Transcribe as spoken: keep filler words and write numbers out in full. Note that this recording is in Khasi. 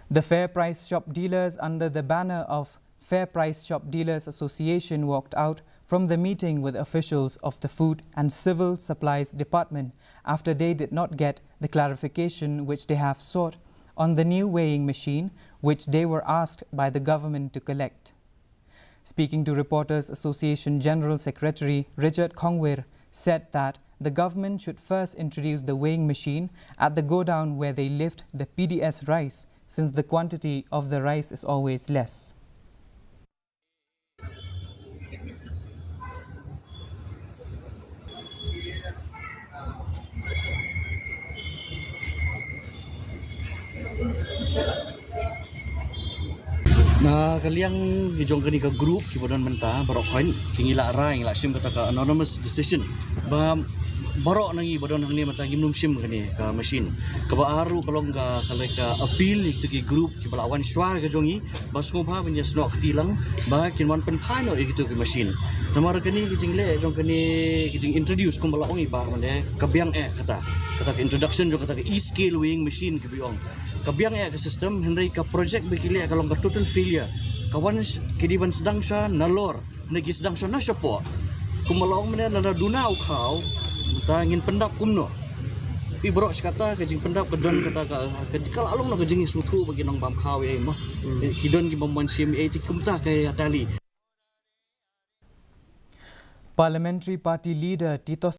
The Fair Price Shop Dealers, under the banner of Fair Price Shop Dealers Association, walked out from the meeting with officials of the Food and Civil Supplies Department after they did not get the clarification which they have sought on the new weighing machine which they were asked by the government to collect. Speaking to Reporters Association General Secretary Richard Khongwir said that the government should first introduce the weighing machine at the godown where they lift the P D S rice, since the quantity of the rice is always less. Na ka liang ki jong kani ka group ki ba don mynta baroh khoin ki ngi la rai ngi la shim kata ka anonymous decision ba baroh na ngi ba don hangne mynta ngim num shim kani ka machine. Kaba ar ruh ka long ka ka leh ka appeal ïa kitu ki group ki ba la wan shwa ka jong ngi ba sngewbha ban ïa snoh kti lang ba kin wan pynphai noh ïa kitu ki machine. Namar kani ki jingleh jong kani ki jing introduce kumba la ong i ba mane ka biang eh kata kata ka introduction jong kata ka e-scale weighing machine ki ba ong. Ka biang eh ka system hynrei ka project ba ki leh ka long ka total failure. Ka wan ki dei ban sdang sha nalor ne ki sdang sha na shapoh. Kumba la ong mynne lada duna u khaw mynta ngin pyndap kumno. I baroh shi katta ka jingpyndap ka don kata ka ka ka la long na ka jingsngewthuh ba ki nongbam khaw ei mo. Ki don ki bym wan shim ei te kumta ka ïa tali. Parliamentary Party Leader Tito